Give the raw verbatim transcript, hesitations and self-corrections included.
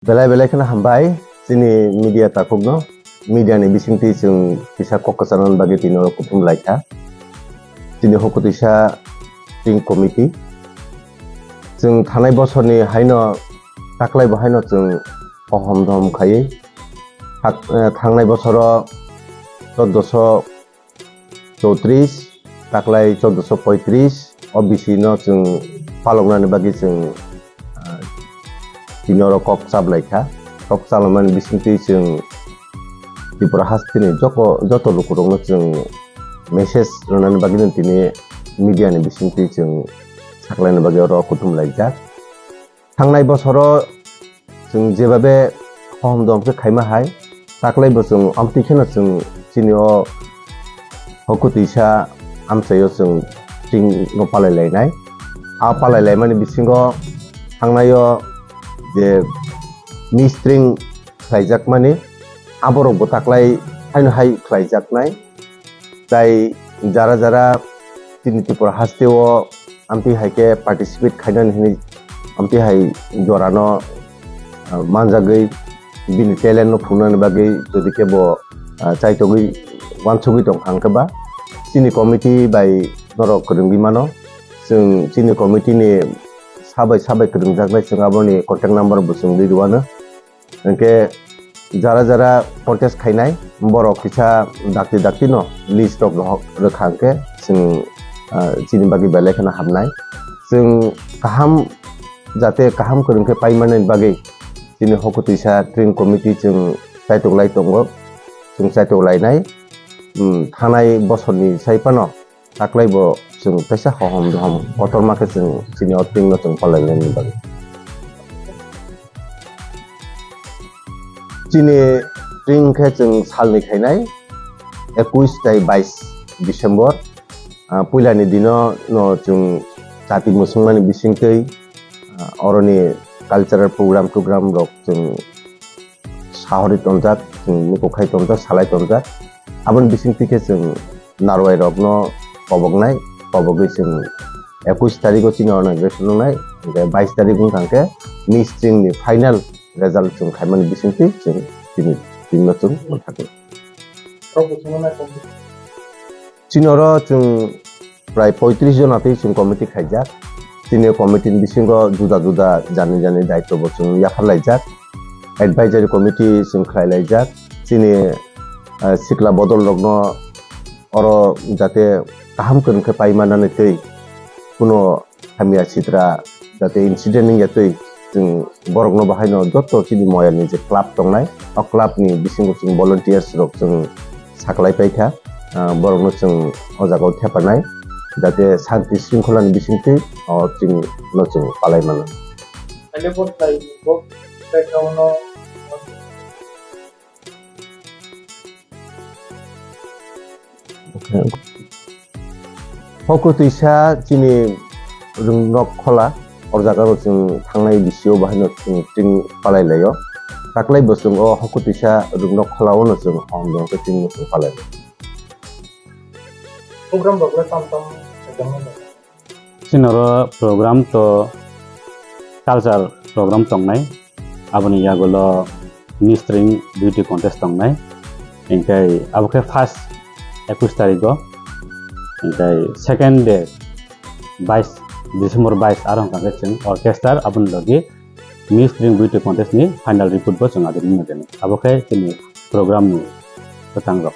Belai belai kheno hambai chini media takhukno. Media ni bisingtwi chwng kisa kok kwcharnani bagwi tini oro kuthum lai kha. Chini hokutwisa String Committee. Chwng thanai bosorni haino taklai bo haino chwng hohom dohom khaiwi thak-, eh, thangnai bosoro choddoso chowtris, taklai choddoso poitris, o bisi no chwng paloknani bagwi chwng, ah, tini oro kok chablai kha. Kok chalokmani bisingtwi chwng Tripura hasteni joko-, joto lukurokno chwng message rwnani bagwi no tini media ni bisingtwi chwng saklaini bagwi oro kuthum laijak. Thangnai bosoro chwng jebabe hohom dohom khe khaima hai, taklai bo chwng amtwi kheno chwng chini o hokutwisa amchaio chwng String no palai lainai. A palai laimani bisingo thangnaio je mistring khlaijakmani, aborok bo taklai haino hai khlaijaknai. Tai jara jara chini Tripura hasteo amtwi hai khe participate khainani hwnwi amtwi hai jorano, ah, manjagwi bini talent no phunuknani bagwi jodi khe bo, ah, chaitogwi wansugwi tong kha hwnkhe ba chini committee bai norok kwrwngwi mano. Chwng chini committee ni sabai sabai kwrwngjaknai, chwng aboni contact number bo chwng rwi rwano. Hwnkhe jara jara contest khainai borok kisa dakti dakti no list rok rohor rwkha hwnkhe chwng, ah, chini bagwi belai kheno hamnai. Chwng kaham, jate kaham kwrwng khe paimanani bagwi chini hokutwisa String Committee chwng chaitok lai tongo, chwng chaitok lainai. Hmm, thanai bosorni sai phano taklai bo chwng teisa hohom dohom kotorma khe chwng chini o String no chwng palai lainani bagwi. Chini String khe chwng salni khainai, ekush tai bais December. Ah, puilani dino no chwng chati mwswngmani bisingtwi, ah, oroni cultural program togram rok chwng sahori tonjak, chwng mukukhai tonjak, salai tonjak. Aboni bisingtwi khe chwng narwai rokno koboknai, kobogwi chwng ekush tarikgo chini organization wngnai, hwnkhe bais tarik wngkha hwnkhe mistring ni final result chwng khaimani bisingtwi chwng chini team no chwng mwthaknai. Chini oro chwng prai poitris jona twi chwng committee khaijak. Chini committee ni bisingo juda juda jani jani daityo bo chwng yaphar laijak. Advisory committee chwng khlai laijak. Chini, eh, sikla bodol rokno oro jate kaham kwrwng khe pai manani twi kuno hamya sitra jate incident wngya twi chwng borokno bahaino joto chini moyalni je club tongnai, o club ni bisingo chwng volunteers rok chwng saklai paikha, ah, borokno chwng o jagao thepanai, jate shanti shringkholani bisingtwi o chwng no chwng palai mano. Hokutwisa chini Rwngnok Khola, o jagao chwng thangnai bisio bahaino chwng String palai laio. Taklai bo chwng o Hokutwisa Rwngnok Kholao no chwng hom dong khe String no chwng palai laio. Program rok le tam tam khaijak nai. Chini oro program to culture program tongnai, aboni yagulo mistring beauty contest tongnai, hingke abo khe first ekush tarikgo, hingke second day bais December bais aro hingka khe chwng orchestra aboni logi mistring beauty contest ni final report bo chwng abo ni mujani. Abo khe chini program ni kwtang rok.